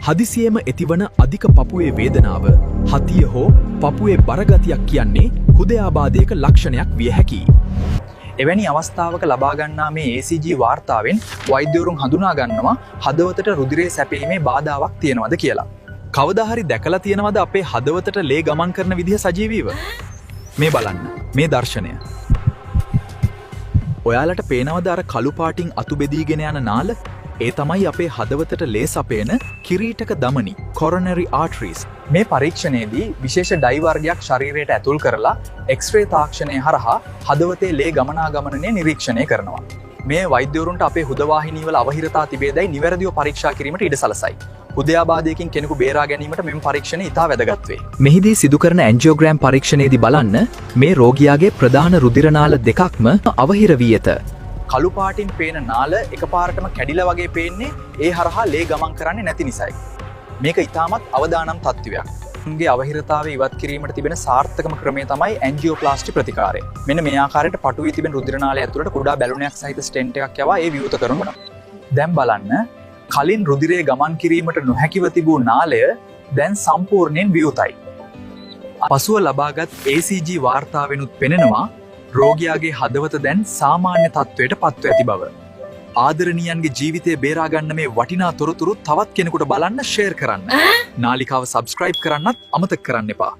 හදිසියේම ඇතිවන අධික පපුවේ වේදනාව, හතිය හෝ පපුවේ බරගතියක් කියන්නේ හෘදයාබාධයක ලක්ෂණයක් විය හැකියි. එවැනි අවස්ථාවක ලබා ගන්නා මේ ACG වාර්තාවෙන් වෛද්‍යවරුන් හඳුනා ගන්නවා හදවතට රුධිරය සැපයීමේ බාධාවක් තියෙනවද කියලා. කවදා හරි දැකලා තියෙනවද අපේ හදවතට ලේ ගමන් කරන විදිහ සජීවීව? මේ බලන්න මේ දර්ශනය. ඔයාලට පේනවද අර කළු පාටින් අතු බෙදීගෙන යන නාල? ඒ තමයි අපේ හදවතට ලේ සපයන කිරීටක ධමනි, කොරොනරි ආටරීස්. මේ පරීක්ෂණයේදී විශේෂ ඩයි වර්ගයක් ශරීරයට ඇතුල් කරලා එක්ස්රේ තාක්ෂණය හරහා හදවතේ ලේ ගමනාගමනය නිරීක්ෂණය කරනවා. මේ වෛද්‍යවරුන්ට අපේ හෘදවාහිනීවල අවහිරතා තිබේදැයි නිවැරදිව පරීක්ෂා කිරීමට ඉඩ සලසයි. හෘදයාබාධයකින් කෙනෙකු බේරා ගැනීමට මෙම පරීක්ෂණය ඉතා වැදගත් වේ. මෙහිදී සිදු කරන ඇන්ජියෝග්‍රෑම් පරීක්ෂණයේදී බලන්න, මේ රෝගියාගේ ප්‍රධාන රුධිර නාල දෙකක්ම අවහිර වී ඇත. කළු පාටින් පේන නාල එකපාරටම කැඩිලා වගේ පේන්නේ ඒ හරහා ලේ ගමන් කරන්නේ නැති නිසායි. මේක ඉතාමත් අවදානම් තත්ත්වයක්. උන්ගේ අවහිරතාවය ඉවත් කිරීමට තිබෙන සාර්ථකම ක්‍රමය තමයි ඇන්ජියෝප්ලාස්ටි ප්‍රතිකාරය. මෙන්න මේ ආකාරයට පටු වී තිබෙන රුධිර නාලය ඇතුළට කුඩා බැලුනයක් සහිත ස්ටෙන්ට් එකක් යවා ඒ විවෘත කරනවා. දැන් බලන්න, කලින් රුධිරය ගමන් කිරීමට නොහැකිව තිබූ නාලය දැන් සම්පූර්ණයෙන් විවෘතයි. පසුව ලබාගත් ACG වාර්තාවෙනුත් පෙනෙනවා රෝගියාගේ හදවත දැන් සාමාන්‍ය තත්ත්වයට පත්ව ඇති බව. ආදරණීයන්ගේ ජීවිතය බේරා ගන්න මේ වටිනා තොරතුරු තවත් කෙනෙකුට බලන්න ෂෙයාර් කරන්න. නාලිකාව සබ්ස්ක්‍රයිබ් කරන්නත් අමතක කරන්න එපා.